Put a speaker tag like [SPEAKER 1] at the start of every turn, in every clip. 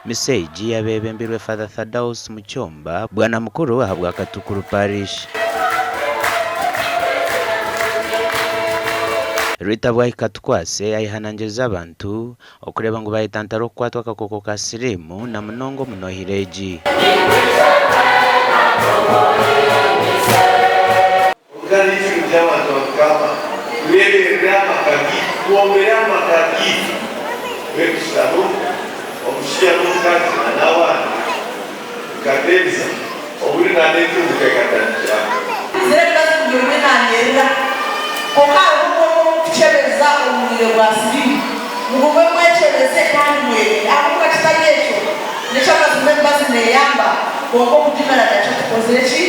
[SPEAKER 1] Misa egi yaaba eyebembirwe Father Thaddaus Mukyomba, Bwanamukuru ahabwa Katukuru Parish. Rita Bwahika Tukwase ayehanangiriza abantu okureeba ngu bayetantara okukwatwa akakooko ka siriimu na munonga omu noohire egi.
[SPEAKER 2] Kwonka naitwe turi abantu ba Mukama, tureeberere amaka gaitu, twombere amaka gaitu. Mbwenu tushutame omushaija n'omukazi na n'abaana tukateebeza, obundi na n'entunguka ekatandikira aho.
[SPEAKER 3] Ziri emibazi buri omwe nanyerera kwonka hariho obwonko oburikukyebeza omu bwire bwa siriimu. Mugume mwekyebeze kandi mwerinde ahabw'okuba kitari ekyo n'eky'amazima emibazi neeyamba kwonka okugimira nakyo tikozire ki?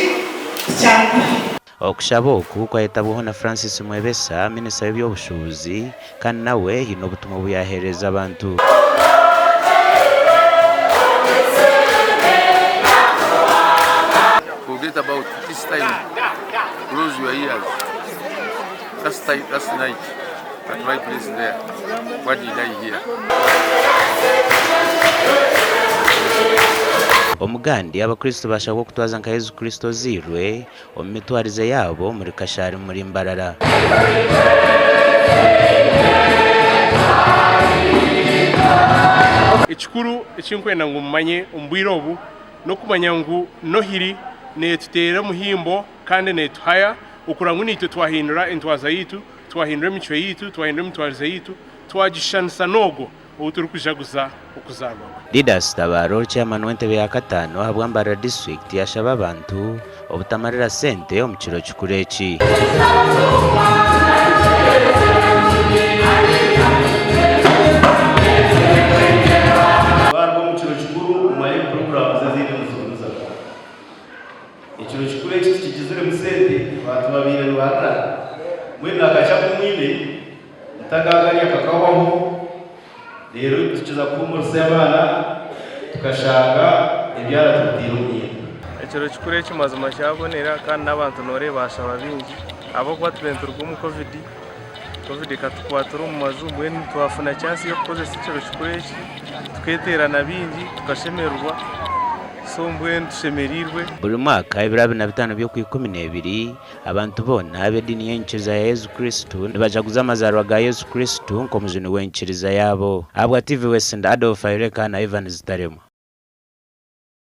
[SPEAKER 3] Tikyanguhi.
[SPEAKER 1] Okushaba oku kwayetabwaho na Francis Mwebesa, minisita w'eby'obushuubuzi kandi nawe haine obutumwa obu yaaheereza abantu.
[SPEAKER 4] Forget about this time close your ears last time last night at my place there what did I hear?
[SPEAKER 1] Omugandi, Abakristo bashabwa okutwaza nka Yesu Kristo ozairwe omu mitwarize yaabo omuri Kashari muri Mbarara.
[SPEAKER 5] Ekikuru eki ndikwenda ngu mumanye omu bwire obu n'okumanya ngu Nohiri neetuteera omuhimbo kandi neetuhaya okureba ngu naitwe twahindura entwaza yaitu, twahindura emicwe yaitu, twahindura emitwarize yaitu, twagishushanisa n'ogwo ou turikujaguza okuzaarwa kwe.
[SPEAKER 1] Didas Tabaro, Chairman w'entebe ya kataano ahabwa Mbarara District yashaba abantu obutamarira sente omu kiro kikuru eki.
[SPEAKER 6] Twaruga omu kiro kikuru mumanye ngu puroguraamu ezindi nizigumizamu. Ekiro kikuru eki tikigiziremu sente, abantu babaire nibarira. Mbwenu akakye aku mwine mutakakarya kakahwaho, reero tukiza kuhuumurisa abaana tukashanga ebyara tubiteire omu myenda.
[SPEAKER 7] Ekiro kikuru eki mazima kyabonera kandi n'abantu noreeba bashaba bingi ahabw'okuba tubaire nituruga omu covid, covid ekatukwatira omu maju mbwenu twafuna chance y'okukozesa ekiro kikuru eki tuketerana bingi tukashemererwa. So mbwenu tushemereirwe.
[SPEAKER 1] Buri mwaka ebiro 25 by'Okwikumineebiri, abantu boona ab'ediini y'enyikiriza ya Yesu Kristo nibajaguza amazaarwa ga Yesu Kristo nk'omujuni w'enyikiriza yaabo. Ahabwa TV West ndi Adolf Ayoreka na Evans Taremwa.